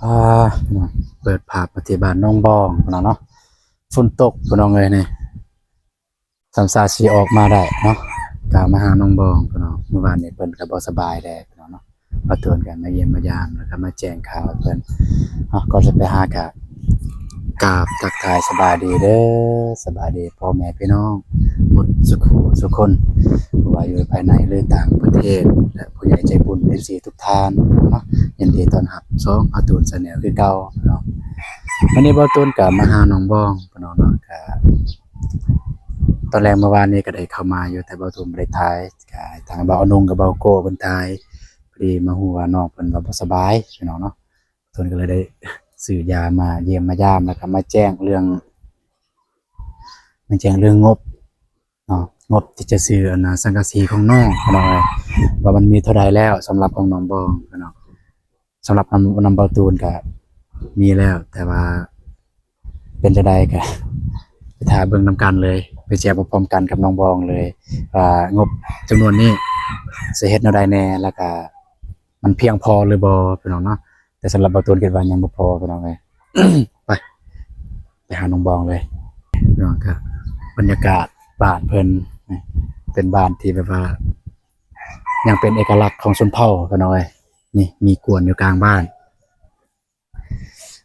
ອ່າ ເປີດພາບມາທີ່ບ້ານໜອງບອງເນາະ ເນາະ ຝົນຕົກພີ່ນ້ອງເອີຍນີ້ ສ່ຳຊາຊິອອກມາໄດ້ເນາະ ກະມາຫາໜອງບອງເນາະ ມື້ວານນີ້ເພິ່ນກະບໍ່ສະບາຍແດ່ພີ່ນ້ອງເນາະ ບ່າວຕູນກະມາຢ້ຽມມາຢາມ ແລ້ວກະມາແຈ້ງຂ່າວໃຫ້ເພິ່ນເນາະ ກ່ອນຊິໄປຫາກະ ກາບທັກທາຍສະບາຍດີເດີ ສະບາຍດີພໍ່ແມ່ພີ່ນ້ອງໝົດສຸຂູສຸຄົນ ບໍ່ວ່າຢູ່ພາຍໃນ ຫຼື ຕ່າງປະເທດ ແລະ ຜູ້ໃຫຍ່ໃຈບຸນ ເອັຟຊີ ທຸກທ່ານເນາະ ຍິນດີຕ້ອນຮັບຊ່ອງບ່າວຕູນ Channel ຄືເກົ່າເນາະ ມື້ນີ້ບ່າວຕູນກະມາຫາໜອງບອງພີ່ນ້ອງເນາະ ກະ ຕອນແລງມື້ວານນີ້ກະໄດ້ເຂົ້າມາຢູ່ ແຕ່ບ່າວຕູນບໍ່ໄດ້ຖ່າຍ ກະທາງບ່າວອະນົງກັບບ່າວໂກ້ເພິ່ນຖ່າຍ ພໍດີມາຮູ້ວ່ານ້ອງເພິ່ນວ່າບໍ່ສະບາຍພີ່ນ້ອງເນາະ ເພິ່ນກະເລີຍໄດ້ຊື້ຢາມາຢ້ຽມມາຢາມ ແລ້ວກະມາແຈ້ງເລື່ອງ ມາແຈ້ງເລື່ອງງົບເນາະ ງົບທີ່ຈະຊື້ອັນນ່າ ສັງກະສີຂອງນ້ອງພີ່ນ້ອງເອີຍ ວ່າມັນມີເທົ່າໃດແລ້ວ ສຳລັບຂອງໜອງບອງພີ່ນ້ອງ ສຳລັບນຳ ນຳບ່າວຕູນກະມີແລ້ວ ແຕ່ວ່າເປັນຈັ່ງໃດກະໄປຖ້າເບິ່ງນຳກັນເລີຍ ໄປແຈ້ງພ້ອມໆກັນກັບໜອງບອງເລີຍ ວ່າງົບຈຳນວນນີ້ຊິເຮັດແນວໃດແດ່ ແລ້ວກະ ມັນພຽງພໍຫຼືບໍ່ພີ່ນ້ອງເນາະ ແຕ່ສຳລັບບ່າວຕູນຄິດວ່າຍັງບໍ່ພໍພີ່ນ້ອງເອີຍ ໄປ ໄປຫາໜອງບອງເລີຍພີ່ນ້ອງ ກະບັນຍາກາດບ້ານເພິ່ນ ເປັນບ້ານທີ່ແບບວ່າ ຍັງເປັນເອກະລັກຂອງຊົນເຜົ່າພີ່ນ້ອງເອີຍ ນີ້ມີກວນຢູ່ກາງບ້ານ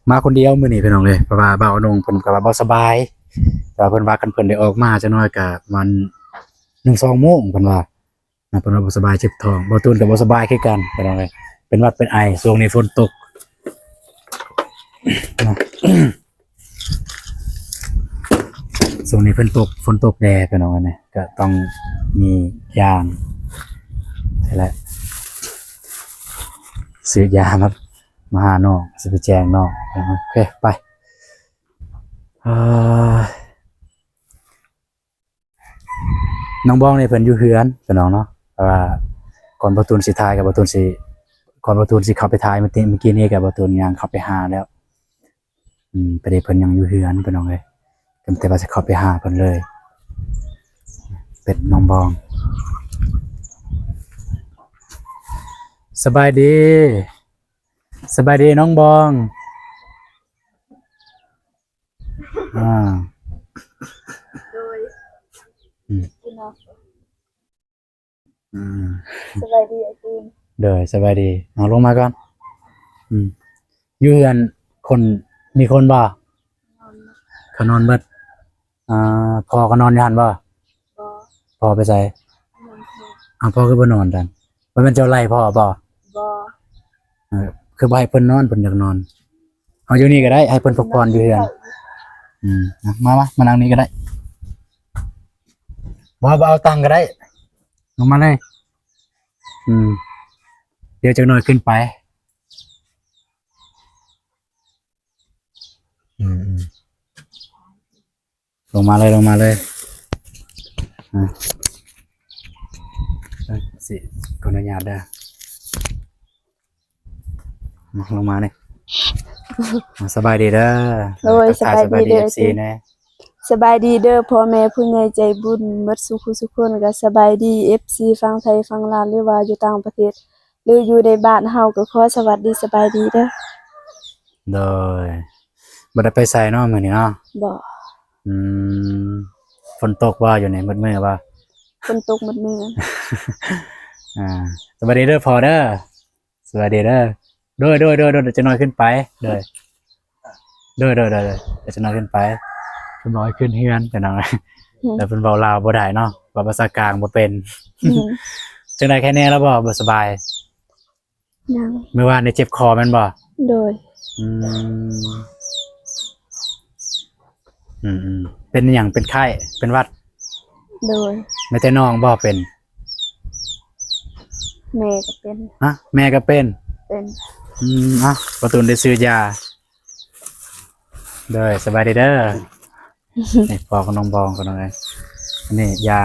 ມາຄົນດຽວມື້ນີ້ພີ່ນ້ອງເອີຍ ເພາະວ່າບ່າວອະນົງເພິ່ນກະວ່າບໍ່ສະບາຍ ແຕ່ວ່າເພິ່ນວ່າຄັນເພິ່ນໄດ້ອອກມາຈັກໜ້ອຍກະປະມານໜຶ່ງສອງໂມງເພິ່ນວ່າ ນະ ເພິ່ນວ່າບໍ່ສະບາຍເຈັບທ້ອງ ບ່າວຕູນກະບໍ່ສະບາຍຄືກັນພີ່ນ້ອງເອີຍ ເປັນຫວັດເປັນໄອ ຊ່ວງນີ້ຝົນຕົກ ຊ່ວງນີ້ເພິ່ນຕົກ ຝົນຕົກແດ່ພີ່ນ້ອງເອີຍ ກະຕ້ອງມີຢາງ ຫັ້ນແຫຼະ ຊື້ຢາມາ ມາຫານ້ອງ ຊິໄປແຈ້ງນ້ອງ ໂອເຄ ໄປ ເອີ ນ້ອງບອງນີ້ເພິ່ນຢູ່ເຮືອນພີ່ນ້ອງເນາະ ເພາະວ່າກ່ອນບ່າວຕູນຊິຖ່າຍ ກະບ່າວຕູນຊິ ກ່ອນບ່າວຕູນຊິເຂົ້າໄປຖ່າຍມື້ກີ້ ມື້ກີ້ນີ້ກະບ່າວຕູນຍ່າງເຂົ້າໄປຫາແລ້ວ ອືມ ພໍດີເພິ່ນຍັງຢູ່ເຮືອນພີ່ນ້ອງເອີຍ ກະແຕ່ວ່າຊິເຂົ້າໄປຫາເພິ່ນເລີຍ ເປັດນ້ອງບອງ ສະບາຍດີ ສະບາຍດີນ້ອງບອງ ອ່າ ໂດຍ ອືມ ພີ່ນ້ອງ ອືມ ສະບາຍດີອ້າຍຕູນ ໂດຍ ສະບາຍດີ ເອົາລົງມາກ່ອນ ອືມ ຢູ່ເຮືອນຄົນ ມີຄົນບໍ່ ນອນ ເຂົານອນເບິດ ອ່າ ພໍ່ກໍນອນຢູ່ຫັ້ນບໍ່ ບໍ່ ພໍ່ໄປໃສ ນອນເທິງ ອ້າວ ພໍ່ຄືບໍ່ນອນຊັ້ນ ບໍ່ແມ່ນເຈົ້າໄລ່ພໍ່ບໍ່ ບໍ່ ເອີ ຄືບໍ່ໃຫ້ເພິ່ນນອນ ເພິ່ນຢາກນອນ ເອົາຢູ່ນີ້ກໍໄດ້ ໃຫ້ເພິ່ນພັກຜ່ອນຢູ່ເຮືອນ ອືມ ມາ ມາ ມານັ່ງນີ້ກໍໄດ້ ບໍ່ ບໍ່ເອົາຕັ່ງກໍໄດ້ ລົງມາເລີຍ ອືມ ດຽວຈັກໜ້ອຍຂຶ້ນໄປ ອືມ ອືມ ລົງມາເລີຍ ລົງມາເລີຍ ອ່າ ຊິ ຂໍອະນຸຍາດເດີ ລົງມານີ້ ອ່າ ສະບາຍດີເດີ ໂດຍ ທັກທາຍສະບາຍດີ ສະບາຍດີເດີ ເອັຟຊີ ແດ່ ສະບາຍດີເດີພໍ່ແມ່ຜູ້ໃຫຍ່ໃຈບຸນໝົດສູ່ຜູ້ສູ່ຄົນ ກະສະບາຍດີເອັຟຊີຝັ່ງໄທຝັ່ງລາວ ຫຼືວ່າຢູ່ຕ່າງປະເທດ ຫຼືຢູ່ໃນບ້ານເຮົາ ກະຂໍສະຫວັດດີສະບາຍດີເດີ ໂດຍ ບໍ່ໄດ້ໄປໃສເນາະມື້ນີ້ເນາະ ບໍ່ ອືມ ຝົນຕົກບໍ່ຢູ່ນີ້ ມືດມື້ບໍ່ ຝົນຕົກໝົດມື້ ອ່າ ສະບາຍດີເດີພໍ່ເດີ ສະບາຍດີເດີ ໂດຍ ໂດຍ ໂດຍ ໂດຍ ຈັກໜ້ອຍຂຶ້ນໄປ ໂດຍ ໂດຍ ໂດຍ ໂດຍ ຈັກໜ້ອຍຂຶ້ນໄປ ເພິ່ນບອກໃຫ້ຂຶ້ນເຮືອນ ພີ່ນ້ອງ ອືມ ແລ້ວເພິ່ນເວົ້າລາວບໍ່ໄດ້ເນາະ ເວົ້າພາສາກາງບໍ່ເປັນ ອືມ ຈັ່ງໃດ ໄຄແນ່ແລ້ວບໍ່ ບໍ່ສະບາຍ ຍັງ ມື້ວານນີ້ເຈັບຄໍແມ່ນບໍ່ ໂດຍ ອືມ ອືມໆ ເປັນຫຍັງ ເປັນໄຂ້ ເປັນຫວັດ ໂດຍ ແມ່ນແຕ່ນ້ອງບໍ່ເປັນ ແມ່ກໍເປັນ ຮະ ແມ່ກໍເປັນ ເປັນ ອືມ ເອົາ ປະຕູນໄດ້ຊື້ຢາ ໂດຍ ສະບາຍດີເດີ ນີ້ ພໍ່ຂອງນ້ອງບອງ ພີ່ນ້ອງເອີຍ ອັນນີ້ຢາ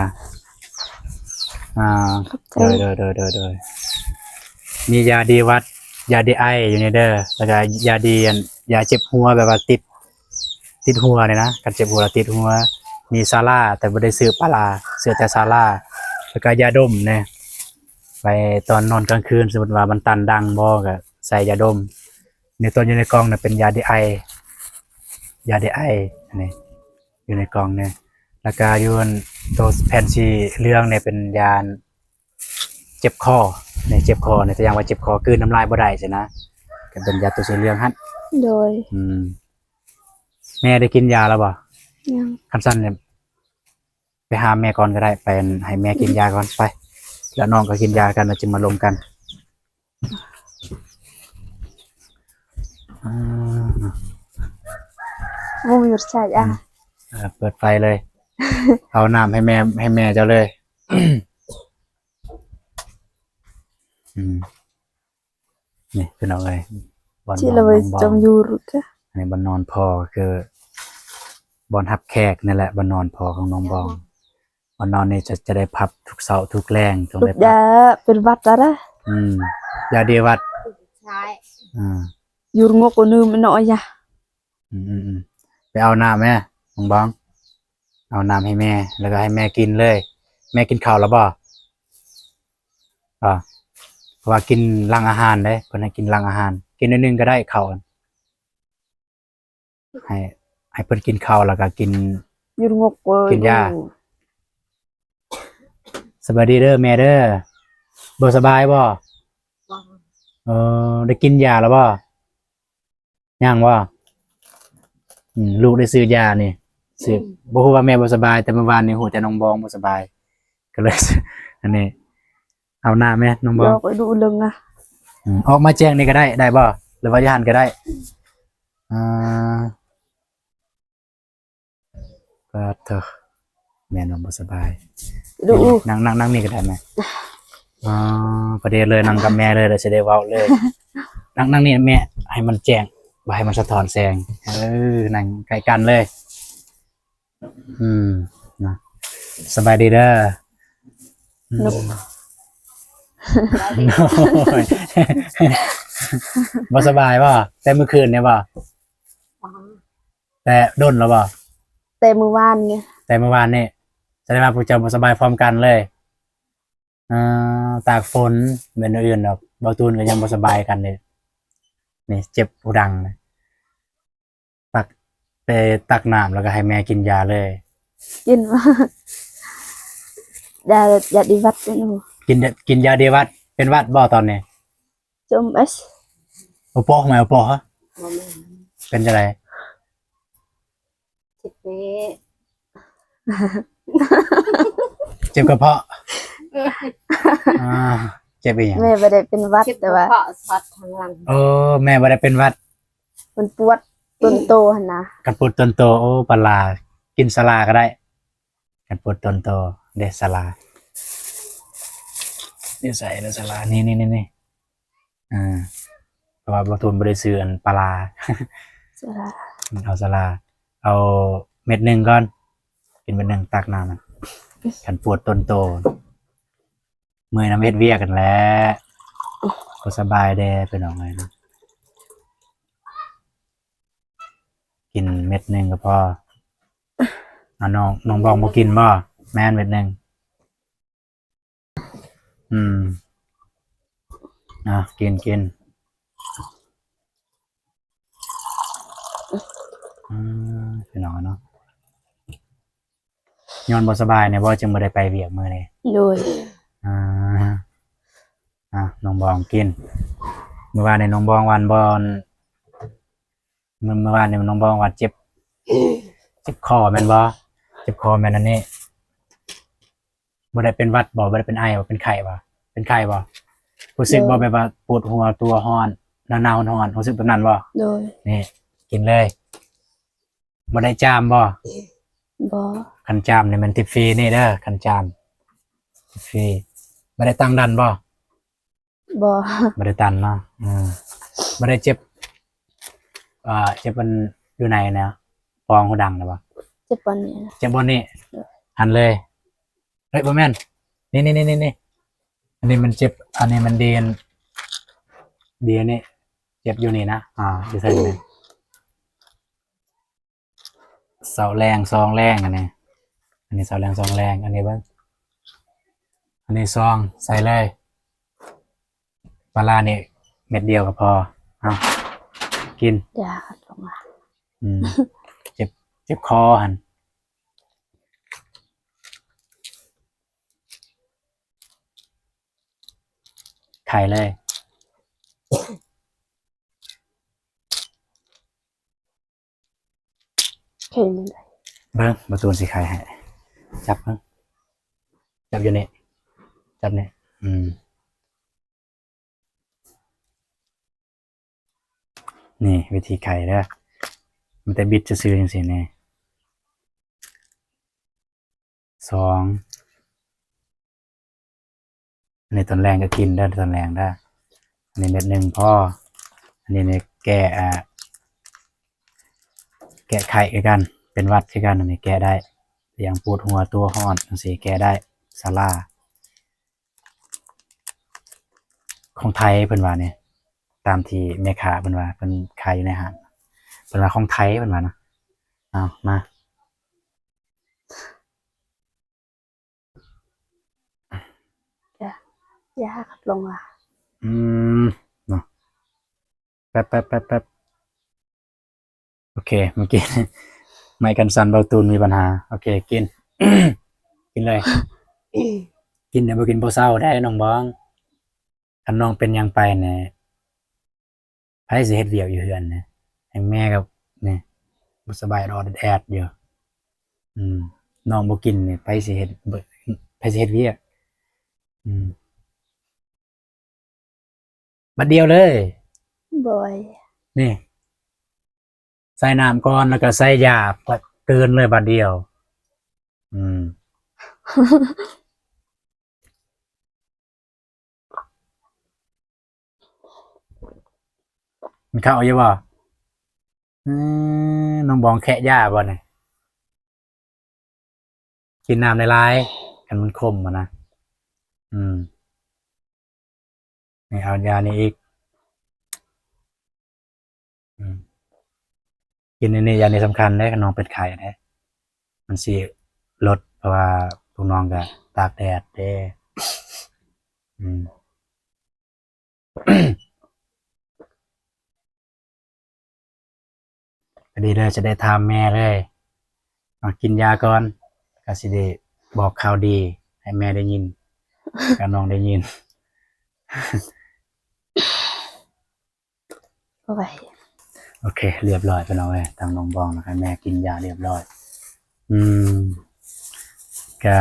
ອ່າ ຂອບໃຈ ໂດຍ ໂດຍ ມີຢາດີຫວັດ ຢາດີໄອຢູ່ນີ້ເດີ ແລ້ວກະຢາດີ ອັນ ຢາເຈັບຫົວ ແບບວ່າຕິດ ຕິດຫົວນີ້ນະ ຄັນເຈັບຫົວແລ້ວຕິດຫົວ ມີຊາລາ ແຕ່ບໍ່ໄດ້ຊື້ປາລາ ຊື້ແຕ່ຊາລາ ແລ້ວກະຢາດົມແດ່ ໄວ້ຕອນນອນກາງຄືນ ສົມມຸດວ່າມັນຕັນດັງບໍ່ ກະໃສ່ຢາດົມ ໃນຕົວຢູ່ໃນກ່ອງນະເປັນຢາແກ້ໄອ ຢາແກ້ໄອ ອັນນີ້ ຢູ່ໃນກ່ອງນີ້ ແລ້ວກະຢູ່ໂຕແຜ່ນສີເຫຼືອງນີ້ເປັນຢາເຈັບຄໍ ນີ້ເຈັບຄໍນີ້ ຕົວຢ່າງວ່າເຈັບຄໍ ກືນນ້ຳລາຍບໍ່ໄດ້ຊີ້ນະ ກະເປັນຢາໂຕສີເຫຼືອງຫັ້ນ. ໂດຍ ອືມ ແມ່ໄດ້ກິນຢາແລ້ວບໍ່? ຍັງ. ຄັນຊັ້ນນີ້ ໄປຫາແມ່ກ່ອນກໍໄດ້ ໄປໃຫ້ແມ່ກິນຢາກ່ອນ ໄປ ແລ້ວນ້ອງກໍກິນຢາກັນ ແລ້ວຈຶ່ງມາລົມກັນ. ອ່າ ບໍ່ມີລົດໃຊ້ອະ ເອີ ເປີດໄຟເລີຍ ເອົານ້ຳໃຫ້ແມ່ ໃຫ້ແມ່ເຈົ້າເລີຍ. ອືມ ນີ້ພີ່ນ້ອງເອີຍ ບ່ອນນອນຂອງນ້ອງບອງ ອັນນີ້ບ່ອນນອນພໍ່ ຄືບ່ອນຮັບແຂກນີ້ແຫຼະ ບ່ອນນອນພໍ່ຂອງນ້ອງບອງ. ບ່ອນນອນນີ້ຈະ ຈະໄດ້ພັບທຸກເຊົ້າທຸກແລງ ຕ້ອງໄດ້ພັບ. ເປັນຫວັດລະນະ. ອືມ ຢາດີຫວັດ. ອາ ຢູ່ສະຫງົບກວ່ານີ້ມັນນ້ອຍຢາ. ອືມໆ ໄປເອົານ້ຳແມ່ ນ້ອງບອງ ເອົານ້ຳໃຫ້ແມ່ ແລ້ວກໍໃຫ້ແມ່ກິນເລີຍ. ແມ່ກິນເຂົ້າແລ້ວບໍ່? ອາ ເພາະວ່າກິນຫຼັງອາຫານເດ້ ເພິ່ນໃຫ້ກິນຫຼັງອາຫານ ກິນໜ້ອຍໜຶ່ງກໍໄດ້ເຂົ້າ. ໃຫ້ ໃຫ້ເພິ່ນກິນເຂົ້າ ແລ້ວກໍກິນ ຢູ່ສະຫງົບ ກິນຢາ. ສະບາຍດີເດີແມ່ເດີ ບໍ່ສະບາຍບໍ່? ເອີ ໄດ້ກິນຢາແລ້ວບໍ່? ຍັງບໍ່? ອືມ ລູກໄດ້ຊື້ຢານີ້ ຊື້ ອືມ ບໍ່ຮູ້ວ່າແມ່ບໍ່ສະບາຍ ແຕ່ມື້ວານນີ້ຮູ້ແຕ່ນ້ອງບອງບໍ່ສະບາຍ ກໍເລີຍ ອັນນີ້ ເອົາໜ້າແມ່ນ້ອງບອງ ອອກມາແຈ້ງນີ້ກໍໄດ້ ໄດ້ບໍ່? ຫຼືວ່າຢູ່ຫັ້ນກໍໄດ້. ອ່າ ປາດໂທ ແມ່ນ້ອງບໍ່ສະບາຍ. ດູ ນັ່ງ ນັ່ງ ນັ່ງນີ້ກໍໄດ້ແມ່. ອໍ ພໍດີເລີຍ ນັ່ງກັບແມ່ເລີຍ ແລ້ວຊິໄດ້ເວົ້າເລີຍ. ນັ່ງ ນັ່ງນີ້ແມ່ ໃຫ້ມັນແຈ້ງ ບໍ່ໃຫ້ມັນສະທ້ອນແສງ. ເອີ ນັ່ງໃກ້ກັນເລີຍ. ອືມ ນະ ສະບາຍດີເດີ. ອືມ ບໍ່ສະບາຍບໍ່? ແຕ່ມື້ຄືນນີ້ບໍ່? ແຕ່ດົນແລ້ວບໍ່? ແຕ່ມື້ວານນີ້. ແຕ່ມື້ວານນີ້ ສະແດງວ່າພວກເຈົ້າບໍ່ສະບາຍພ້ອມກັນເລີຍ. ເອີ ຕາກຝົນ ແມ່ນແນວອື່ນດອກ ບ່າວຕູນກໍຍັງບໍ່ສະບາຍຄືກັນເດ້. ນີ້ເຈັບຫູດັງ ຕັກ ໄປຕັກນ້ຳ ແລ້ວກໍໃຫ້ແມ່ກິນຢາເລີຍ. ກິນ ຢາ ຢາດີຫວັດ. ກິນ ກິນຢາດີຫວັດ. ເປັນຫວັດບໍ່ຕອນນີ້? ຈົມເອັສ ໂອໂປະ ແມ່ໂອໂປະ ເປັນຈັ່ງໃດ? ເຈັບແມ່ ເຈັບກະເພາະ. ອ່າ ເຈັບອີ່ຫຍັງ? ແມ່ບໍ່ໄດ້ເປັນຫວັດ ແຕ່ວ່າ ເຈັບກະເພາະ ຊັອດທາງຫຼັງ. ໂອ້ ແມ່ບໍ່ໄດ້ເປັນຫວັດ ມັນປວດຕົ້ນໂຕຫັ້ນນະ. ຄັນປວດຕົ້ນໂຕ ໂອ້ ປາລາ ກິນສາລາກໍໄດ້. ຄັນປວດຕົ້ນໂຕເດ້ ສາລາ ຢູ່ໃສລະສາລາ? ນີ້ໆໆ ອ່າ ເພາະວ່າບ່າວຕູນບໍ່ໄດ້ຊື້ອັນປາລາ ສາລາ ເອົາສາລາ ເອົາເມັດໜຶ່ງກ່ອນ ກິນເມັດໜຶ່ງ ຕັກນ້ຳ. ຄັນປວດຕົ້ນໂຕ ເມື່ອຍນຳເຮັດວຽກຫັ້ນແຫຼະ ບໍ່ສະບາຍແດ່ພີ່ນ້ອງເອີຍເນາະ. ກິນເມັດໜຶ່ງກໍພໍ. ອາ ນ້ອງ ນ້ອງບອງບໍ່ກິນບໍ່? ແມ່ນ ເມັດໜຶ່ງ. ອືມ ອາ ກິນ ກິນ. ອືມ ພີ່ນ້ອງເນາະ ຍ້ອນບໍ່ສະບາຍນີ້ບໍ່ ຈຶ່ງບໍ່ໄດ້ໄປວຽກມື້ນີ້? ໂດຍ. ອາ ອາ ນ້ອງບອງກິນ. ມື້ວານນີ້ນ້ອງບອງຫວານບໍ່ ມື້ ມື້ວານນີ້ນ້ອງບອງວ່າເຈັບ ເຈັບຄໍແມ່ນບໍ່? ເຈັບຄໍແມ່ນອັນນີ້ ບໍ່ໄດ້ເປັນຫວັດບໍ່? ບໍ່ໄດ້ເປັນໄອບໍ່? ເປັນໄຂ້ບໍ່? ເປັນໄຂ້ບໍ່? ຮູ້ສຶກບໍ່? ໂດຍ. ແບບວ່າປວດຫົວ ຕົວຮ້ອນ ໜາວໆ ຮ້ອນໆ ຮູ້ສຶກແບບນັ້ນບໍ່? ໂດຍ. ນີ້ ກິນເລີຍ. ບໍ່ໄດ້ຈາມບໍ່? ບໍ່. ຄັນຈາມນີ້ແມ່ນຕິດຟຣີນີ້ເດີ ຄັນຈາມ ຕິດຟຣີ. ບໍ່ໄດ້ຕັ້ງດັນບໍ່? ບໍ່ ບໍ່ໄດ້ຕັນເນາະ. ອືມ ບໍ່ໄດ້ເຈັບ ອ່າ ເຈັບອັນຢູ່ໃນນະ ປອງຫູດັງນະບໍ່? ເຈັບບ່ອນນີ້ ເຈັບບ່ອນນີ້. ໂດຍ. ຫັ້ນເລີຍ. ເອີຍ ບໍ່ແມ່ນ ນີ້ໆໆ ອັນນີ້ມັນເຈັບ ອັນນີ້ມັນດີ ດີອັນນີ້ ເຈັບຢູ່ນີ້ນະ. ອ່າ ຢູ່ໃສນີ້? ເສົາແລງ ຊອງແລງ ອັນນີ້ ອັນນີ້ເສົາແລງ ຊອງແລງ. ອັນນີ້ເບິ່ງ ອັນນີ້ຊອງ ໃສ່ເລີຍ. ປາລານີ້ເມັດດຽວກໍພໍ. ເອົາ ກິນ ຢາລົງມາ ອືມ ເຈັບ ເຈັບຄໍຫັ້ນ ໄຂ້ເລີຍ. ເຫັນ ເບິ່ງ ບ່າວຕູນຊິໄຂໃຫ້ ຈັບເບິ່ງ ຈັບຢູ່ນີ້ ຈັບນີ້ ອືມ ນີ້ວິທີໄຂເດີ ມີແຕ່ບິດຊື່ໆ ຈັ່ງຊີ້ນີ້ ສອງ ອັນນີ້ຕອນແລງກໍກິນເດີ ຕອນແລງເດີ ອັນນີ້ເມັດໜຶ່ງພໍ ອັນນີ້ນີ້ແກ້ ອ່າ ແກ້ໄຂ້ຄືກັນ ເປັນຫວັດຄືກັນ ອັນນີ້ແກ້ໄດ້ ຢ່າງປວດຫົວ ຕົວຮ້ອນ ຈັ່ງຊີ້ແກ້ໄດ້ ຊາລາ ຂອງໄທເພິ່ນວ່ານີ້ ຕາມທີ່ແມ່ຄ້າເພິ່ນວ່າ ເພິ່ນຂາຍຢູ່ໃນຮ້ານ ເພິ່ນວ່າຂອງໄທເພິ່ນວ່ານະ ເອົາມາ ຢາ ຢາລົງວ່າ ອືມ ເນາະ ແປັບໆໆໆ ໂອເຄ ເມື່ອກີ້ ໄມກັນສັ່ນ ເບົາຕູນມີບັນຫາ ໂອເຄ ກິນ ກິນເລີຍ ກິນແດ່ ບໍ່ກິນບໍ່ເຊົາໄດ໋ນ້ອງບອງ ຄັນນ້ອງເປັນຫຍັງໄປນີ້ ໃຜຊິເຮັດວຽກຢູ່ເຮືອນນີ້ ແຮງແມ່ກໍນີ້ ບໍ່ສະບາຍອອດໆແອດໆຢູ່ ອືມ ນ້ອງບໍ່ກິນນີ້ ໃຜຊິເຮັດ ໃຜຊິເຮັດວຽກ ອືມ ບາດດຽວເລີຍ ໂດຍ ນີ້ ໃສ່ນ້ຳກ່ອນ ແລ້ວກໍໃສ່ຢາ ກວດຕື່ນເລີຍບາດດຽວ ອືມ ກິນເຂົ້າຢູ່ບໍ່? ເອີ ນ້ອງບອງແຄະຢາບໍ່ນີ້? ກິນນ້ຳຫຼາຍໆ ຄັນມັນຂົມຫັ້ນນະ ອືມ ນີ້ເອົາຢານີ້ອີກ ອືມ ກິນອັນນີ້ ຢານີ້ສຳຄັນເດ້ ຄັນນ້ອງເປັນໄຂ້ເດ້ ມັນຊິລົດ ເພາະວ່າພວກນ້ອງກໍຕາກແດດເດ້ ອືມ. ກໍດີເລີຍ ຈະໄດ້ຖາມແມ່ເລີຍ ມາກິນຢາກ່ອນ ກໍຊິໄດ້ບອກຂ່າວດີໃຫ້ແມ່ໄດ້ຍິນ ກັບນ້ອງໄດ້ຍິນ. ໂອ້ຍ ໂອເຄ ລຽບຮ້ອຍພີ່ນ້ອງເອີຍ ທາງນ້ອງບອງ ແລ້ວກໍແມ່ກິນຢາລຽບຮ້ອຍ. ອືມ ກະ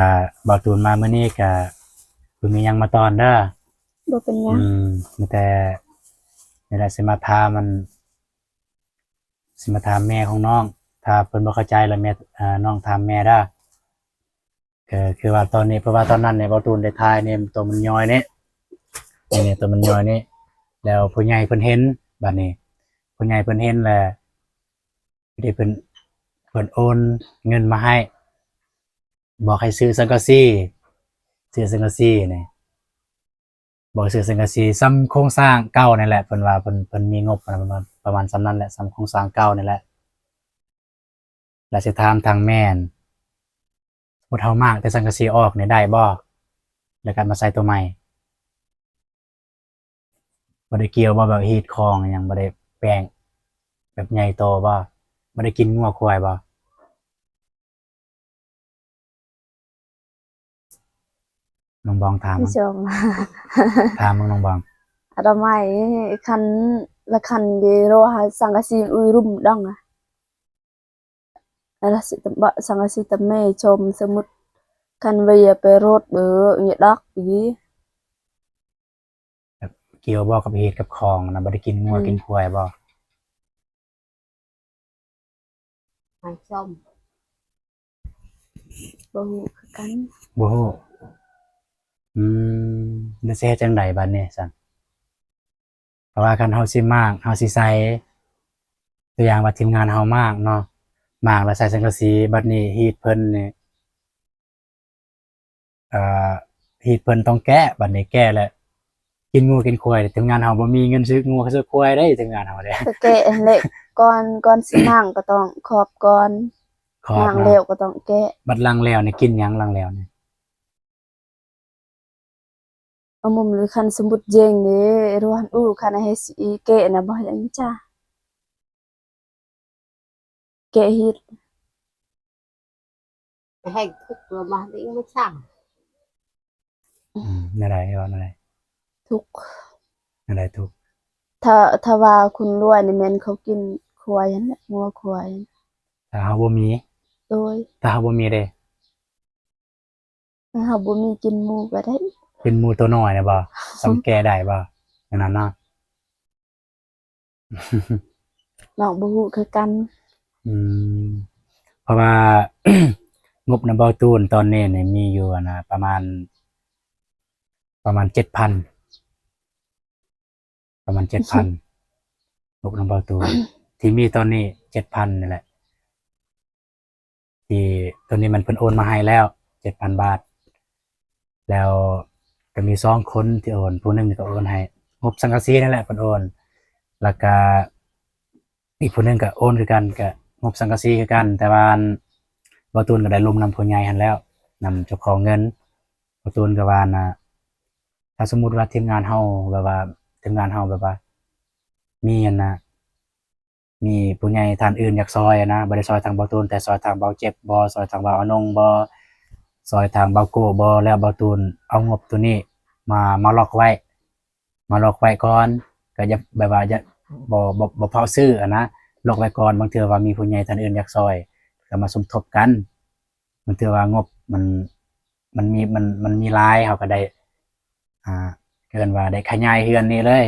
ບ່າວຕູນມາມື້ນີ້ກະບໍ່ມີຫຍັງມາຕ້ອນເດີ. ບໍ່ເປັນຫຍັງ. ອືມ ມີແຕ່ນີ້ແຫຼະ ຊິມາຖາມ ອັນ ຊິມາຖາມແມ່ຂອງນ້ອງ ຖ້າເພິ່ນບໍ່ເຂົ້າໃຈລະແມ່ ເອີ ນ້ອງຖາມແມ່ເດີ. ກໍຄືວ່າຕອນນີ້ ເພາະວ່າຕອນນັ້ນນີ້ ບ່າວຕູນໄດ້ຖ່າຍນີ້ ໂຕມັນຍ່ອຍນີ້ ນີ້ ໂຕມັນຍ່ອຍນີ້ ແລ້ວຜູ້ໃຫຍ່ເພິ່ນເຫັນ ບາດນີ້ຜູ້ໃຫຍ່ເພິ່ນເຫັນແລ້ວ ທີ່ເພິ່ນ ເພິ່ນໂອນເງິນມາໃຫ້ ບອກໃຫ້ຊື້ສັງກະສີ ຊື້ສັງກະສີນີ້ ບອກໃຫ້ຊື້ສັງກະສີສ່ຳໂຄງສ້າງເກົ່ານີ້ແຫຼະ ເພິ່ນວ່າເພິ່ນ ເພິ່ນມີງົບປະມານ ປະມານສ່ຳນັ້ນແຫຼະ ສ່ຳໂຄງສ້າງເກົ່ານີ້ແຫຼະ. ແລ້ວຊິຖາມທາງແມ່ນ ສົມມຸດເຮົາມ້າງແຕ່ສັງກະສີອອກນີ້ໄດ້ບໍ່? ແລ້ວກໍມາໃສ່ຕົວໃໝ່ ບໍ່ໄດ້ກ່ຽວບໍ່? ແບບຮີດຄອງຫຍັງ ບໍ່ໄດ້ແປງແບບໃຫຍ່ໂຕບໍ່? ບໍ່ໄດ້ກິນງົວຄວາຍບໍ່? ນ້ອງບອງຖາມ ມີສອງ ຖາມເບິ່ງນ້ອງບອງ. ອະດາໄມ ຄັນ ລະຄັນເດໂລຫາສັງກະສີອຸຍລຸມດອງ ອະ ລະສິຕະບະ ສັງກະສີຕະເມຊົມ ສົມມຸດ ຄັນເວຍໄປໂຣດເບີຍດອກອີ ແບບກ່ຽວບໍ່ກັບຮີດກັບຄອງນະ? ບໍ່ໄດ້ກິນງົວ ອືມ ກິນຄວາຍບໍ່? ໄມ້ສົ້ມ ບໍ່ຮູ້ຄືກັນ. ບໍ່ຮູ້. ອືມ ແລ້ວຊິເຮັດຈັ່ງໃດບາດນີ້ຊັ້ນ? ເພາະວ່າຄັນເຮົາຊິມ້າງ ເຮົາຊິໃສ່ ຕົວຢ່າງວ່າທີມງານເຮົາມ້າງເນາະ ມ້າງແລ້ວໃສ່ສັງກະສີ ບາດນີ້ຮີດເພິ່ນນີ້ ເອີ ຮີດເພິ່ນຕ້ອງແກະ ບາດນີ້ແກະແລ້ວກິນງົວກິນຄວາຍ ທີມງານເຮົາບໍ່ມີເງິນຊື້ງົວຊື້ຄວາຍເດ້ ທີມງານເຮົາເດ້. ກໍແກະຫັ້ນແຫຼະ ກ່ອນ ກ່ອນຊິມ້າງກໍຕ້ອງຂອບກ່ອນ ຂອບ ມ້າງແລ້ວກໍຕ້ອງແກະ. ບັດລ້າງແລ້ວນີ້ກິນຫຍັງ? ລ້າງແລ້ວນີ້ ອາ ມຸມ ຫຼື ຄັນສົມມຸດເຢງເດ້ ຣວນອູ ຄັນໃຫ້ຊິແກະນະ ບໍ່ຫຍັງຈ້າ. ແກະເຫັດ ແຮງທຸກລະມານີ້ມາສ້າງ. ອືມ ແນວໃດ ເວົ້າແນວໃດ? ທຸກ. ແນວໃດທຸກ? ຖ້າ ຖ້າວ່າຄົນລວຍນີ້ແມ່ນເຂົາກິນຄວາຍຫັ້ນແຫຼະ ງົວຄວາຍ. ຖ້າເຮົາບໍ່ມີ? ໂດຍ. ຖ້າເຮົາບໍ່ມີເດ? ເຮົາບໍ່ມີ ກິນໝູກໍໄດ້. ກິນໝູໂຕນ້ອຍນະບໍ່? ສ່ຳແກ່ໄດ້ບໍ່? ແນວນັ້ນເນາະ. ນ້ອງບໍ່ຮູ້ຄືກັນ. ອືມ ເພາະວ່າງົບນຳເບົາຕູນຕອນນີ້ນີ້ມີຢູ່ ອັນນະ ປະມານ ປະມານເຈັດພັນ ປະມານເຈັດພັນ ງົບນຳເບົາຕູນ ທີ່ມີຕອນນີ້ເຈັດພັນນີ້ແຫຼະ. ທີ່ຕອນນີ້ມັນເພິ່ນໂອນມາໃຫ້ແລ້ວເຈັດພັນບາດ ແລ້ວກໍມີສອງຄົນທີ່ໂອນ ຜູ້ໜຶ່ງກໍໂອນໃຫ້ງົບສັງກະສີນັ້ນແຫຼະ ເພິ່ນໂອນ ແລ້ວກະອີກຜູ້ໜຶ່ງກໍໂອນຄືກັນ ກະງົບສັງກະສີຄືກັນ. ແຕ່ວ່າອັນ ເບົາຕູນກໍໄດ້ລົມນຳຜູ້ໃຫຍ່ຫັ້ນແລ້ວ ນຳເຈົ້າຂອງເງິນ. ເບົາຕູນກໍວ່າ ອັນນະ ຖ້າສົມມຸດວ່າທີມງານເຮົາ ແບບວ່າທີມງານເຮົາແບບວ່າມີ ອັນນະ ມີຜູ້ໃຫຍ່ທ່ານອື່ນຢາກຊ່ອຍນະ ບໍ່ໄດ້ຊ່ອຍທາງເບົາຕູນ ແຕ່ຊ່ອຍທາງເບົາເຈັບບໍ ຊ່ອຍທາງເບົາອານົງບໍ ຊ່ອຍທາງເບົາໂກ້ບໍ ແລ້ວເບົາຕູນເອົາງົບໂຕນີ້ມາ ມາລັອກໄວ້ ມາລັອກໄວ້ກ່ອນ ກໍຢ່າ ແບບວ່າຢ່າ ບໍ່ ບໍ່ ບໍ່ຟ້າວຊື້ຫັ້ນນະ ລັອກໄວ້ກ່ອນ. ບາງເທື່ອວ່າມີຜູ້ໃຫຍ່ທ່ານອື່ນຢາກຊ່ອຍ ກໍມາສົມທົບກັນ. ບາງເທື່ອວ່າງົບມັນ ມັນມີ ມັນ ມັນມີຫຼາຍ ເຮົາກໍໄດ້ ອ່າ ເອີ້ນວ່າໄດ້ຂະຫຍາຍເຮືອນນີ້ເລີຍ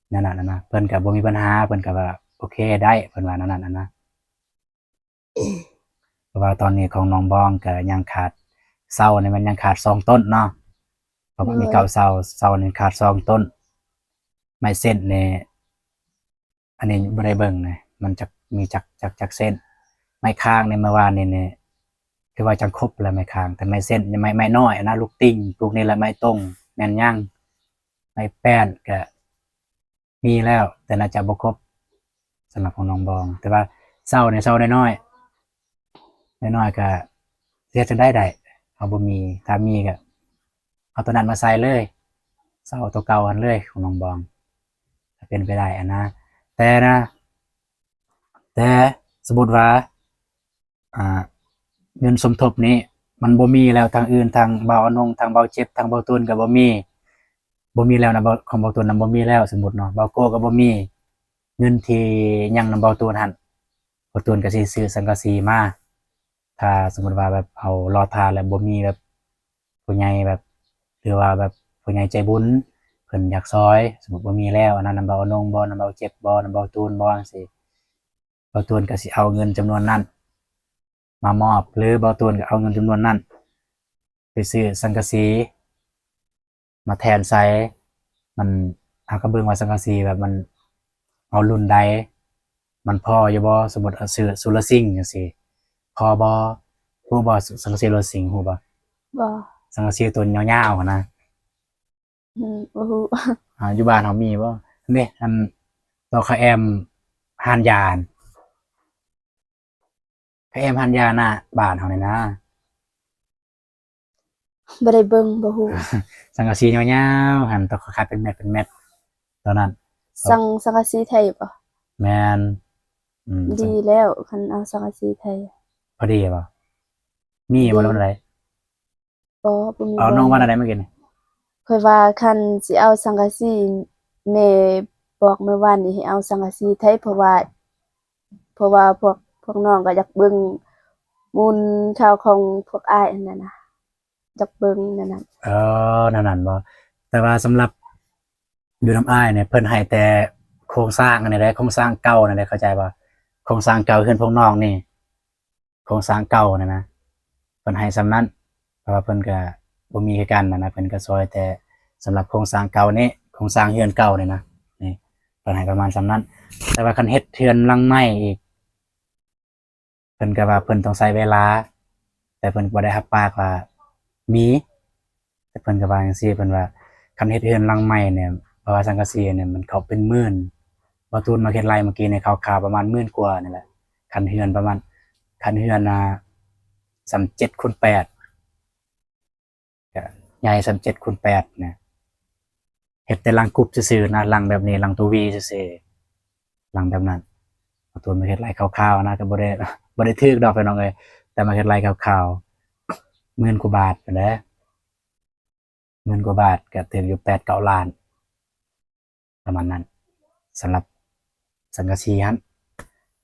ແນວນັ້ນນະ. ເພິ່ນກໍບໍ່ມີບັນຫາ ເພິ່ນກໍວ່າໂອເຄໄດ້ ເພິ່ນວ່າແນວນັ້ນນະ. ເພາະວ່າຕອນນີ້ຂອງນ້ອງບອງກໍຍັງຂາດ ເສົານີ້ມັນຍັງຂາດສອງຕົ້ນເນາະ ເພາະວ່າມີ ໂດຍ ເກົ້າເສົາ ເສົານີ້ຂາດສອງຕົ້ນ. ໄມ້ເສັ້ນນີ້ ອັນນີ້ບໍ່ໄດ້ເບິ່ງນະ ມັນຈັກມີຈັກ ຈັກ ຈັກເສັ້ນ. ໄມ້ຄ້າງໃນເມື່ອວານນີ້ນີ້ ຖືວ່າຈັ່ງຄົບແລ້ວໄມ້ຄ້າງ ແຕ່ໄມ້ເສັ້ນ ໄມ້ ໄມ້ນ້ອຍນະ ລູກຕິ່ງ ປູກນີ້ແຫຼະ ໄມ້ຕົງແມ່ນຍັງ. ໄມ້ແປ້ນກະມີແລ້ວ ແຕ່ໜ້າຈະບໍ່ຄົບ ສຳລັບຂອງນ້ອງບອງ. ແຕ່ວ່າເສົານີ້ ເສົານ້ອຍໆ ນ້ອຍໆ ກະຊິເຮັດຈັ່ງໃດໄດ້ ເຮົາບໍ່ມີ ຖ້າມີກະເອົາໂຕນັ້ນມາໃສ່ເລີຍ ເສົາໂຕເກົ່າຫັ້ນເລີຍຂອງນ້ອງບອງ ຖ້າເປັນໄປໄດ້ຫັ້ນນະ. ແຕ່ນະ ແຕ່ສົມມຸດວ່າ ອ່າ ເງິນສົມທົບນີ້ມັນບໍ່ມີແລ້ວ ທາງອື່ນ ທາງບ່າວອານົງ ທາງບ່າວເຈັບ ທາງບ່າວຕູນກໍບໍ່ມີ ບໍ່ມີແລ້ວນະ ຂອງບ່າວຕູນນະບໍ່ມີແລ້ວ ສົມມຸດເນາະ ບ່າວໂກ້ກໍບໍ່ມີ. ເງິນທີ່ຍັງນຳບ່າວຕູນຫັ້ນ ບ່າວຕູນກໍຊິຊື້ສັງກະສີມາ ຖ້າສົມມຸດວ່າແບບເຮົາລໍຖ້າແລ້ວບໍ່ມີແບບ ຜູ້ໃຫຍ່ແບບ ຫຼືວ່າແບບຜູ້ໃຫຍ່ໃຈບຸນເພິ່ນຢາກຊ່ອຍ ສົມມຸດບໍ່ມີແລ້ວ ອັນນັ້ນນຳບ່າວອານົງບໍ ນຳບ່າວເຈັບບໍ ນຳບ່າວຕູນບໍ ຈັ່ງຊີ້ ບ່າວຕູນກໍຊິເອົາເງິນຈຳນວນນັ້ນມາມອບ ຫຼືບ່າວຕູນກໍເອົາເງິນຈຳນວນນັ້ນໄປຊື້ສັງກະສີມາແທນໃສ່. ມັນ ເຮົາກໍເບິ່ງວ່າສັງກະສີແບບມັນເອົາລຸ້ນໃດ ມັນພໍຢູ່ບໍ່? ສົມມຸດເອົາຊື້ສຸລະສິງຈັ່ງຊີ້ ພໍບໍ່? ຮູ້ບໍ່ ສ- ສັງກະສີສຸລະສິງ ຮູ້ບໍ່? ບໍ່. ສັງກະສີຕົວຍາວໆຫັ້ນນະ. ອືມ ບໍ່ຮູ້. ອ່າ ຢູ່ບ້ານເຮົາມີບໍ່? ອັນນີ້ ອັນ ຕອກຂະແອມຮ້ານຢາ ຂະແອມຮ້ານຢາໜ້າບ້ານເຮົານີ້ນະ. ບໍ່ໄດ້ເບິ່ງ ບໍ່ຮູ້. ສັງກະສີຍາວໆ ຫັ້ນ ຕອກຂະຂາຍເປັນແມັດເປັນແມັດ ຕອນນັ້ນ. ສັງ ສັງກະສີໄທບໍ່? ແມ່ນ. ອືມ ດີແລ້ວ ຄັນເອົາສັງກະສີໄທ. ພໍດີບໍ່? ມີບໍ່ ຫຼືວ່າໃດ? ບໍ່ ບໍ່ມີ. ເອົາ ນ້ອງວ່າແນວໃດເມື່ອກີ້ນີ້? ຂ້ອຍວ່າຄັນຊິເອົາສັງກະສີ ແມ່ບອກມື້ວານນີ້ໃຫ້ເອົາສັງກະສີໄທ ເພາະວ່າ ເພາະວ່າພວກ ພວກນ້ອງກໍຢາກເບິ່ງມູນເຂົ້າຂອງພວກອ້າຍຫັ້ນນະ ຢາກເບິ່ງແນວນັ້ນ. ເອີ ແນວນັ້ນບໍ? ແຕ່ວ່າສຳລັບຢູ່ນຳອ້າຍນີ້ ເພິ່ນໃຫ້ແຕ່ໂຄງສ້າງອັນນີ້ເດ້ ໂຄງສ້າງເກົ່ານັ້ນເດ້ ເຂົ້າໃຈບໍ່? ໂຄງສ້າງເກົ່າເຮືອນພວກນ້ອງນີ້ ໂຄງສ້າງເກົ່ານັ້ນນະ ເພິ່ນໃຫ້ສ່ຳນັ້ນ ເພາະວ່າເພິ່ນກະບໍ່ມີຄືກັນຫັ້ນນະ ເພິ່ນກະຊ່ອຍແຕ່ສຳລັບໂຄງສ້າງເກົ່ານີ້ ໂຄງສ້າງເຮືອນເກົ່ານີ້ນະ ນີ້ ເພິ່ນໃຫ້ປະມານສ່ຳນັ້ນ. ແຕ່ວ່າຄັນເຮັດເຮືອນຫຼັງໃໝ່ອີກ ເພິ່ນກະວ່າເພິ່ນຕ້ອງໃຊ້ເວລາ ແຕ່ເພິ່ນບໍ່ໄດ້ຮັບປາກວ່າມີ ແຕ່ເພິ່ນກໍວ່າຈັ່ງຊີ້ ເພິ່ນວ່າຄັນເຮັດເຮືອນຫຼັງໃໝ່ນີ້ ເພາະວ່າສັງກະສີນີ້ມັນເຂົ້າເປັນໝື່ນ ບ່າວຕູນມາເຮັດໄລ່ເມື່ອກີ້ນີ້ ຄ່າວໆປະມານໝື່ນກວ່ານີ້ແຫຼະ ຄັນເຮືອນປະມານ ຄັນເຮືອນ ອ່າ ສ່ຳເຈັດຄູນແປດ ກະໃຫຍ່ສ່ຳເຈັດຄູນແປດນະ ເຮັດແຕ່ຫຼັງກຸບຊື່ໆນະ ຫຼັງແບບນີ້ ຫຼັງໂຕວີຊື່ໆ ຫຼັງແບບນັ້ນ ບໍ່ຕູນມາເຮັດໄລ່ຄ່າວໆນະ ກໍບໍ່ໄດ້ ບໍ່ໄດ້ຖືກດອກພີ່ນ້ອງເອີຍ ແຕ່ມາເຮັດໄລ່ຄ່າວໆ ໝື່ນກວ່າບາດພຸ້ນແຫຼະ ໝື່ນກວ່າບາດ ກໍຖືກຢູ່ແປດເກົ້າລ້ານ ປະມານນັ້ນ ສຳລັບສັງກະສີຫັ້ນ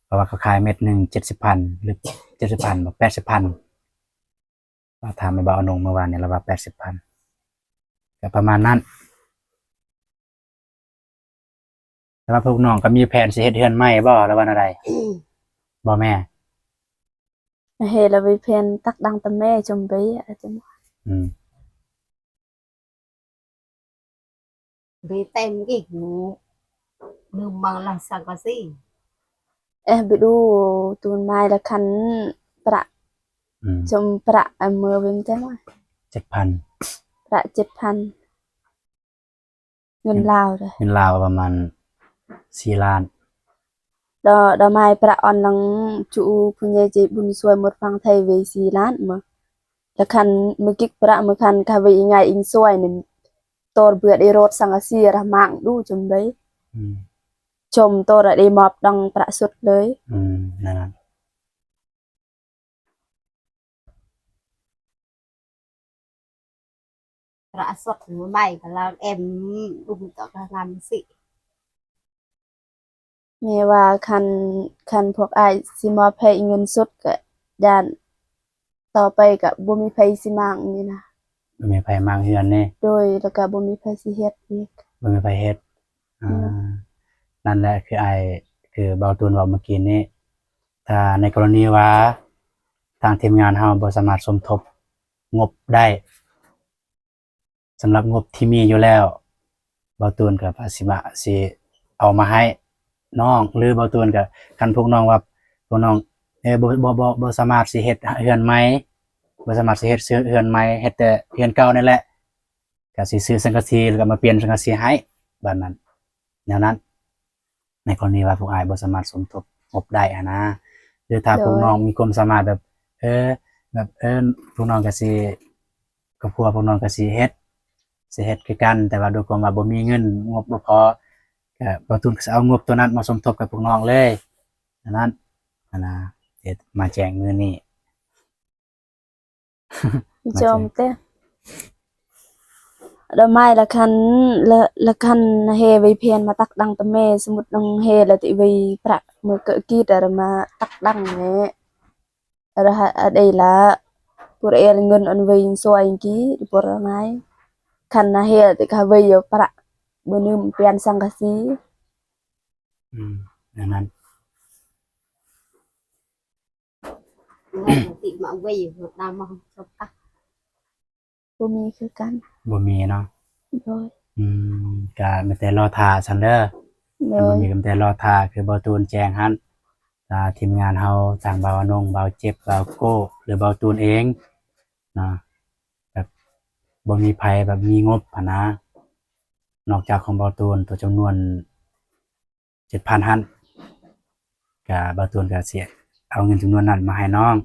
ເພາະວ່າເຂົາຂາຍເມັດໜຶ່ງເຈັດສິບພັນ ຫຼື ເຈັດສິບພັນບໍ່ ແປດສິບພັນ ລາວຖາມແມ່ບ່າວອານົງມື້ວານນີ້ ລາວວ່າແປດສິບພັນ ກໍປະມານນັ້ນ. ແຕ່ວ່າພວກນ້ອງກໍມີແຜນຊິເຮັດເຮືອນໃໝ່ບໍ່ ຫຼືວ່າແນວໃດ? ບໍ່ແມ່? ເຮັດລະ ມີແຜນຕັກດັງຕາແມ່ຈົ່ມໄປອາຈານ. ອືມ. ໄປເຕັມອີກ ລືມມາລະສັງກະສີ ເອະ ໄປດູຕູນໄມ້ລະຄັນປະ ອືມ ຊົມປະ ອາ ເມື່ອເວັນແຕ່ມາ ເຈັດພັນ ປະເຈັດພັນ ເງິນລາວເດ້ ເງິນລາວປະມານສີ່ລ້ານ ດອກ ດອກໄມ້ປະອອນຫຼັງ ຈູຜູ້ໃຫຍ່ໃຈບຸນຊ່ວຍໝົດຝັ່ງໄທໄວ້ສີ່ລ້ານ ມາ ລະຄັນ ມື້ກິກປະ ມື້ຄັນກະໄວ້ອີງາຍອີງຊ່ວຍນີ້ ໂຕເບືອດໄດ້ໂຣດສັງກະສີລະມັງດູຈົມເລີຍ ອືມ ຊົມໂຕລະໄດ້ມອບດອງປະສຸດເລີຍ ອືມ ນັ້ນ ພະສົດມາໃໝ່ກໍລາວເອັມ ອຸມຕະກະງາມຊິ ແມ່ວ່າຄັນ ຄັນພວກອ້າຍຊິມອບໃຫ້ເງິນສົດກໍຢ້ານຕໍ່ໄປກໍບໍ່ມີໃຜຊິມ້າງນີ້ນະ ບໍ່ມີໃຜມ້າງເຮືອນນີ້ ໂດຍ ແລ້ວກໍບໍ່ມີໃຜຊິເຮັດອີກ ບໍ່ມີໃຜເຮັດ ອືມ ອ່າ ນັ້ນແຫຼະ ຄືອ້າຍ ຄືບ່າວຕູນເວົ້າເມື່ອກີ້ນີ້ ຖ້າໃນກໍລະນີວ່າທາງທີມງານເຮົາບໍ່ສາມາດສົມທົບງົບໄດ້ ສຳລັບງົບທີ່ມີຢູ່ແລ້ວ ບ່າວຕູນກໍອາດຊິມາ ຊິເອົາມາໃຫ້ນ້ອງ ຫຼືບ່າວຕູນກໍ ຄັນພວກນ້ອງວ່າ ພວກນ້ອງ ເອີ ບໍ່ ບໍ່ ບໍ່ ບໍ່ສາມາດຊິເຮັດເຮືອນໃໝ່ ບໍ່ສາມາດຊິເຮັດເຮືອນໃໝ່ ເຮັດແຕ່ເຮືອນເກົ່ານີ້ແຫຼະ ກໍຊິຊື້ສັງກະສີ ແລ້ວກໍມາປ່ຽນສັງກະສີໃຫ້ ບາດນັ້ນ ແນວນັ້ນ ໃນກໍລະນີວ່າພວກອ້າຍບໍ່ສາມາດສົມທົບງົບໄດ້ຫັ້ນນະ ຫຼືຖ້າພວກນ້ອງມີຄວາມສາມາດແບບ ເອີ ແບບ ເອີ ພວກນ້ອງກໍຊິ ຄອບຄົວພວກນ້ອງກໍຊິເຮັດ ຊິເຮັດຄືກັນ ແຕ່ວ່າດ້ວຍຄວາມວ່າບໍ່ມີເງິນ ງົບບໍ່ພໍ ກໍບ່າວຕູນກໍຊິເອົາງົບໂຕນັ້ນມາສົມທົບກັບພວກນ້ອງເລີຍ ອັນນັ້ນ ອັນນະ ເຮັດມາແຈ້ງມື້ນີ້. ຈອມແຕ່ດອກໄມ້ລະຄັນ ລະ ລະຄັນເຮໄວ້ແຜ່ນມາຕັກດັງຕາແມ່ ສົມມຸດນ້ອງເຮລະຕິໄວ້ປະມື້ເກີດກີດລະມາຕັກດັງແມ່ ລະອະໄດລະ ປຸລະເອລເງິນອັນໄວ້ຊ່ວຍກີ່ປຸລະໄມ້ ຄັນນະເຮລະຕິກະໄວ້ຢູ່ປະ ບໍ່ລືມປ່ຽນສັງກະສີ ອືມ ອັນນັ້ນ ບໍ່ມີຄືກັນ ບໍ່ມີເນາະ ໂດຍ ອືມ ກະມີແຕ່ລໍຖ້າຊັ້ນເດີ ໂດຍ ບໍ່ມີກະມີແຕ່ລໍຖ້າ ຄືບ່າວຕູນແຈ້ງຫັ້ນ ຖ້າທີມງານເຮົາ ທາງບ່າວອານົງ ບ່າວເຈັບ ບ່າວໂກ້ ຫຼືບ່າວຕູນເອງເນາະ ແບບບໍ່ມີໃຜແບບມີງົບຫັ້ນນະ ນອກຈາກຂອງບ່າວຕູນ ໂຕຈຳນວນ ເຈັດພັນຫັ້ນ ກະບ່າວຕູນກະຊິເອົາເງິນຈຳນວນນັ້ນມາໃຫ້ນ້ອງ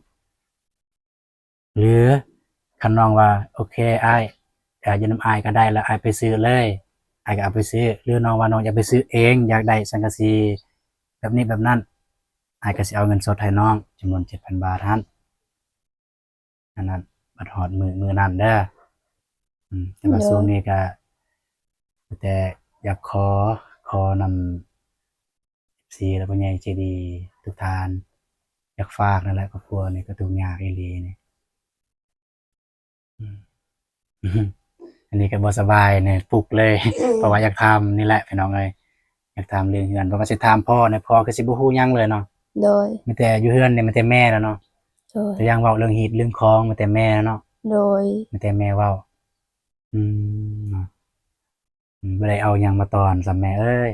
ຫຼືຄັນນ້ອງວ່າ ໂອເຄ ອ້າຍ ກະຢູ່ນຳອ້າຍກະໄດ້ ລະອ້າຍໄປຊື້ເລີຍ ອ້າຍກະເອົາໄປຊື້ ຫຼືນ້ອງວ່ານ້ອງຢາກໄປຊື້ເອງ ຢາກໄດ້ສັງກະສີແບບນີ້ແບບນັ້ນ ອ້າຍກະຊິເອົາເງິນສົດໃຫ້ນ້ອງຈຳນວນເຈັດພັນບາດຫັ້ນ. ອັນນັ້ນ ບັດຮອດມື້ ມື້ນັ້ນເດີ ອືມ ແຕ່ວ່າ ໂດຍ ຊ່ວງນີ້ກະ ແຕ່ຢາກຂໍ ຂໍນຳ ເອັຟຊີ ແລະ ຜູ້ໃຫຍ່ໃຈດີທຸກທ່ານ ຢາກຝາກນັ້ນແຫຼະ ຄອບຄົວນີ້ກໍທຸກຍາກອີ່ຫຼີນີ້ ອືມ ອັນນີ້ກໍບໍ່ສະບາຍນີ້ປຸກເລີຍ ອືມ ເພາະວ່າຢາກຖາມນີ້ແຫຼະພີ່ນ້ອງເອີຍ ຢາກຖາມເລື່ອງເຮືອນ ເພາະວ່າຊິຖາມພໍ່ນີ້ ພໍ່ຄືຊິບໍ່ຮູ້ຫຍັງເລີຍເນາະ ໂດຍ ມີແຕ່ຢູ່ເຮືອນນີ້ມີແຕ່ແມ່ແລ້ວເນາະ ໂດຍ ແຕ່ຢ່າງເວົ້າເລື່ອງຮີດເລື່ອງຄອງມີແຕ່ແມ່ເນາະ ໂດຍ ມີແຕ່ແມ່ເວົ້າ ອືມ ເນາະ ອືມ ບໍ່ໄດ້ເອົາຫຍັງມາຕ້ອນຊ້ຳແມ່ເອີຍ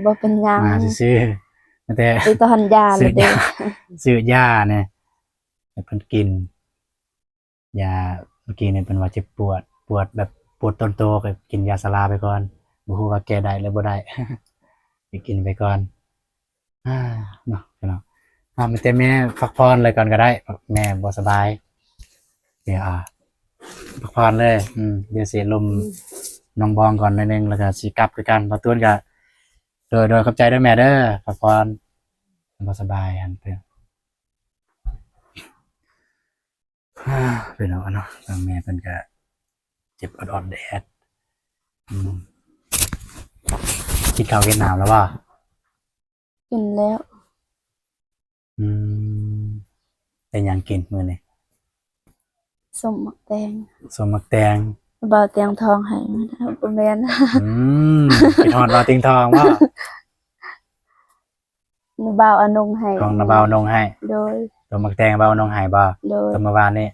ບໍ່ເປັນຫຍັງ ມາຊື່ໆ ມີແຕ່ໄປຕ້ອນຢາ ຊື້ຢາ ຊື້ຢາແດ່ໃຫ້ເພິ່ນກິນ ຢາ ເມື່ອກີ້ນີ້ເພິ່ນວ່າເຈັບປວດ ປວດແບບປວດຕົນໂຕ ກໍກິນຢາຊາລາໄປກ່ອນ ບໍ່ຮູ້ວ່າແກ້ໄດ້ຫຼືບໍ່ໄດ້ ໄປກິນໄປກ່ອນ ອາ ເນາະ ເນາະ ອາ ມີແຕ່ແມ່ພັກຜ່ອນເລີຍກ່ອນກໍໄດ້ ແມ່ບໍ່ສະບາຍ ດຽວ ອາ ພັກຜ່ອນເລີຍ ອືມ ດຽວຊິລົມ ອືມ ນ້ອງບອງກ່ອນໜ້ອຍໜຶ່ງ ແລ້ວກໍຊິກັບຄືກັນ ບ່າວຕູນກໍ ໂດຍ ໂດຍ ຂອບໃຈເດີແມ່ເດີ ພັກຜ່ອນ ບໍ່ສະບາຍຫັ້ນເພິ່ນ ເປັນເນາະ ທາງແມ່ເພິ່ນກະເຈັບອອດໆແດດ. ອືມ ກິນເຂົ້າກິນນ້ຳແລ້ວບໍ່? ກິນແລ້ວ. ອືມ ໄດ້ຫຍັງກິນມື້ນີ້? ສົ້ມໝາກແຕງ. ສົ້ມໝາກແຕງ ບ່າວຕຽງທອງໃຫ້ມາ. ບໍ່ແມ່ນ. ອືມ ຄິດຮອດບ່າວຕຽງທອງບໍ່? ນ້າບ່າວອານົງໃຫ້. ຂອງນ້າບ່າວອານົງໃຫ້. ໂດຍ. ຕົ້ມໝາກແຕງບ່າວອານົງໃຫ້ບໍ່? ໂດຍ. ຕົ້ມມື້ວານນີ້.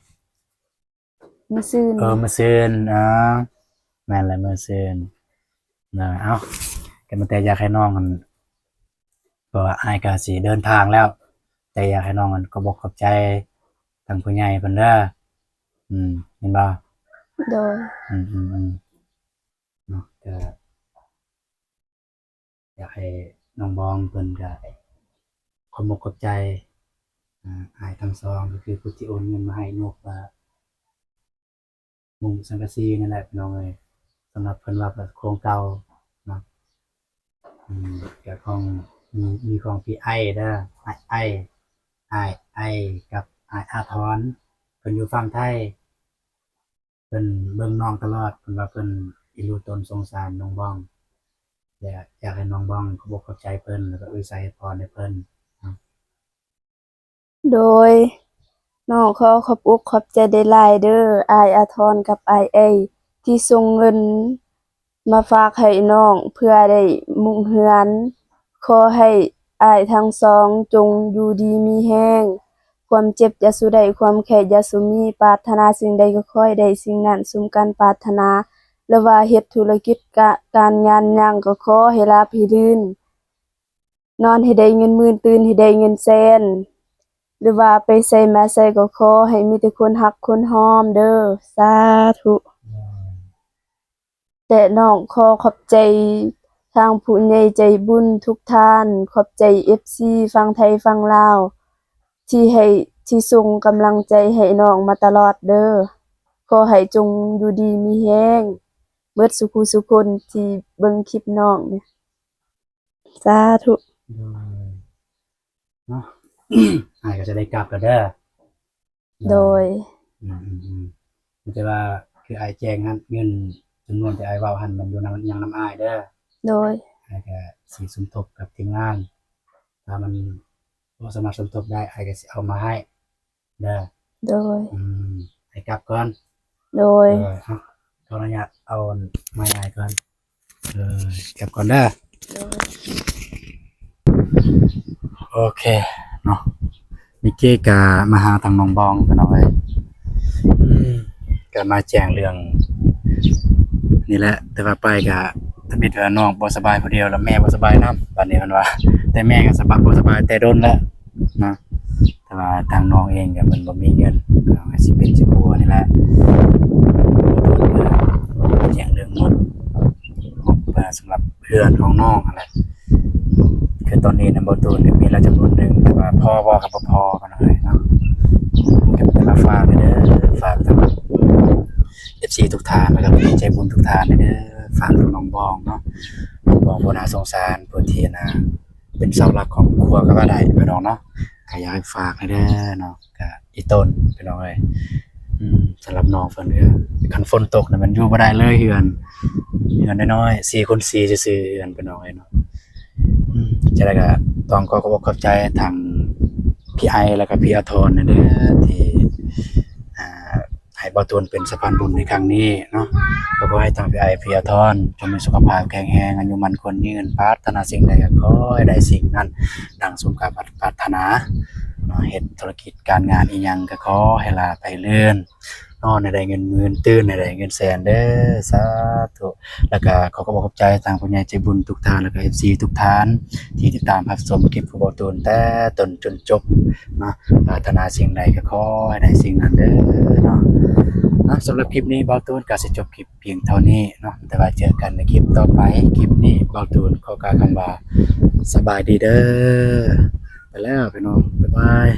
ມື້ຊືນ. ເອີ ມື້ຊືນ. ເອີ ແມ່ນແຫຼະ ມື້ຊືນ. ເນາະ ເອົ້າ ກໍມີແຕ່ຢາກໃຫ້ນ້ອງ ອັນ ເພາະວ່າອ້າຍກໍຊິເດີນທາງແລ້ວ ແຕ່ຢາກໃຫ້ນ້ອງ ອັນ ຂອບອົກຂອບໃຈທາງຜູ້ໃຫຍ່ເພິ່ນເດີ. ອືມ ເຫັນບໍ່? ໂດຍ. ອືມໆໆ ເນາະ ກໍ ຢາກໃຫ້ນ້ອງບອງເພິ່ນກະຂອບອົກຂອບໃຈ ອາ ອ້າຍທັງສອງ ກໍຄືຜູ້ທີ່ໂອນເງິນມາໃຫ້ນົບ ອາ ມຸງສັງກະສີນີ້ແຫຼະ ພີ່ນ້ອງເອີຍ. ສຳລັບເພິ່ນວ່າກໍຂອງເກົ່າເນາະ ອືມ ກະຂອງ ມີ ມີຂອງພີ່ໄອເດີ ອ້າຍ ອ້າຍ ອ້າຍ ອ້າຍ ກັບອ້າຍອາທອນ ເພິ່ນຢູ່ຝັ່ງໄທ. ເພິ່ນເບິ່ງນ້ອງຕະຫຼອດ ເພິ່ນວ່າເພິ່ນເອັນດູຕົນສົງສານນ້ອງບອງ ແລະ ຢາກໃຫ້ນ້ອງບອງຂອບອົກຂອບໃຈເພິ່ນ ແລ້ວກໍອວຍໄຊໃຫ້ພອນໃຫ້ເພິ່ນເນາະ. ໂດຍ ນ້ອງຂໍຂອບອົກຂອບໃຈຫຼາຍໆເດີ ອ້າຍອາທອນກັບອ້າຍໄອ ທີ່ສົ່ງເງິນ ມາຝາກໃຫ້ນ້ອງເພື່ອໄດ້ມຸງເຮືອນ. ຂໍໃຫ້ອ້າຍທັງສອງຈົ່ງຢູ່ດີມີແຮງ, ຄວາມເຈັບຢ່າສູ່ໄດ້, ຄວາມໄຂ້ຢ່າສູ່ມີ, ປາດຖະໜາສິ່ງໃດກໍຂໍໃຫ້ໄດ້ສິ່ງນັ້ນສົມການປາດຖະໜາ, ຫຼືວ່າເຮັດທຸລະກິດກະ ການງານຫຍັງກໍຂໍໃຫ້ລາບໃຫ້ລື່ນ, ນອນໃຫ້ໄດ້ເງິນໝື່ນ, ຕື່ນໃຫ້ໄດ້ເງິນແສນ, ຫຼືວ່າໄປໃສມາໃສກໍຂໍໃຫ້ມີແຕ່ຄົນຮັກຄົນຫອມເດີ. ສາທຸ. ແລະ ນ້ອງຂໍຂອບໃຈທາງຜູ້ໃຫຍ່ໃຈບຸນທຸກທ່ານ, ຂອບໃຈເອັຟຊີຝັ່ງໄທຝັ່ງລາວ ທີ່ໃຫ້ ທີ່ສົ່ງກຳລັງໃຈໃຫ້ນ້ອງມາຕະຫຼອດເດີ. ຂໍໃຫ້ຈົ່ງຢູ່ດີມີແຮງເບິດສູ່ຜູ້ສູ່ຄົນທີ່ເບິ່ງຄລິບນ້ອງນີ້. ສາທຸ. ໂດຍ ເນາະ ອ້າຍກໍຈະໄດ້ກັບແລ້ວເດີ. ໂດຍ ອືມໆໆ ມີແຕ່ວ່າຄືອ້າຍແຈ້ງຫັ້ນ ເງິນຈຳນວນທີ່ອ້າຍເວົ້າຫັ້ນ ມັນຢູ່ນຳ ຍັງນຳອ້າຍເດີ. ໂດຍ ອ້າຍກໍຊິສົມທົບກັບທີມງານ ຖ້າມັນບໍ່ສາມາດສົມທົບໄດ້ ອ້າຍກໍຊິເອົາມາໃຫ້ເດີ. ໂດຍ ອືມ ໃຫ້ກັບກ່ອນ. ໂດຍ ເອີ ເຮົາຂໍອະນຸຍາດເອົາໄມອ້າຍກ່ອນ. ເອີ ກັບກ່ອນເດີ. ໂອເຄເນາະ ມິກກີ້ກະມາຫາທາງນ້ອງບອງ ພີ່ນ້ອງເອີຍ ອືມ ກະມາແຈ້ງເລື່ອງນີ້ແຫຼະ ແຕ່ວ່າໄປກະທຳອິດວ່ານ້ອງບໍ່ສະບາຍຜູ້ດຽວ ແລ້ວແມ່ບໍ່ສະບາຍນຳ. ບາດນີ້ເພິ່ນວ່າ ແຕ່ແມ່ກະສະບາຍ ບໍ່ສະບາຍແຕ່ດົນແລ້ວເນາະ. ແຕ່ວ່າທາງນ້ອງເອງກໍເພິ່ນບໍ່ມີເງິນ ກໍຊິເປັນຊິປົວນີ້ແຫຼະ. ແຈ້ງເລື່ອງງົບ ງົບສຳລັບເຮືອນຂອງນ້ອງຫັ້ນແຫຼະ. ຄືຕອນນີ້ນະ ບໍ່ຕູນກໍມີແລ້ວຈຳນວນໜຶ່ງ ແຕ່ວ່າພໍບໍ່ກໍບໍ່ພໍ ພີ່ນ້ອງເອີຍເນາະ. ກໍມີແຕ່ວ່າຝາກເດີ ຝາກທາງເອັຟຊີທຸກທ່ານ ແລ້ວກໍຜູ້ໃຈບຸນທຸກທ່ານເດີ. ຝາກທາງນ້ອງບອງເນາະ ນ້ອງບອງຜູ້ໜ້າສົງສານ ຜູ້ທີ່ໜ້າ ເປັນເສົາຫຼັກຂອງຄອບຄົວກໍວ່າໄດ້ ພີ່ນ້ອງເນາະ. ກໍຢາກໃຫ້ຝາກໃຫ້ເດີເນາະ ກະອີ່ຕົນ ພີ່ນ້ອງເອີຍ. ອືມ ສຳລັບນ້ອງເພິ່ນກໍ ຄັນຝົນຕົກນະ ມັນຢູ່ບໍ່ໄດ້ເລີຍ ເຮືອນ ເຮືອນນ້ອຍໆ ສີ່ຄູນສີ່ຊື່ໆ ເຮືອນ ພີ່ນ້ອງເອີຍເນາະ. ອືມ ຈັ່ງໃດກໍຕ້ອງຂໍຂອບອົກຂອບໃຈທາງພີ່ໄອ ແລ້ວກໍພີ່ອາທອນນະເດີ ທີ່ ອ່າ ໃຫ້ບ່າວຕູນເປັນສະພານບຸນໃນຄັ້ງນີ້ເນາະ. ກໍຂໍໃຫ້ທັງພີ່ໄອ ພີ່ອາທອນ ຈົ່ງມີສຸຂະພາບແຂງແຮງ ອາຍຸໝັ້ນຂວັນຍືນ, ປາດຖະໜາສິ່ງໃດກໍຂໍໃຫ້ໄດ້ສິ່ງນັ້ນ ດັ່ງສົມຄວາມປາດຖະໜາເນາະ. ເຮັດທຸລະກິດການງານອີ່ຫຍັງກໍຂໍໃຫ້ລາບໃຫ້ລື່ນ, ນອນໃຫ້ໄດ້ເງິນໝື່ນ, ຕື່ນໃຫ້ໄດ້ເງິນແສນເດີ. ສາທຸ. ແລ້ວກໍຂໍຂອບອົກຂອບໃຈທາງຜູ້ໃຫຍ່ໃຈບຸນທຸກທ່ານ ແລ້ວກໍເອັຟຊີທຸກທ່ານ ທີ່ຕິດຕາມຮັບຊົມຄລິບຂອງບ່າວຕູນແຕ່ຕົ້ນຈົນຈົບເນາະ. ປາດຖະໜາສິ່ງໃດກໍຂໍໃຫ້ໄດ້ສິ່ງນັ້ນເດີເນາະ. ເນາະ ສຳລັບຄລິບນີ້ບ່າວຕູນກໍຊິຈົບຄລິບພຽງເທົ່ານີ້ເນາະ, ແຕ່ວ່າເຈີກັນໃນຄລິບຕໍ່ໄປ. ຄລິບນີ້ບ່າວຕູນຂໍກ່າວຄຳວ່າ ສະບາຍດີເດີ. ໄປແລ້ວພີ່ນ້ອງ ບາຍບາຍ.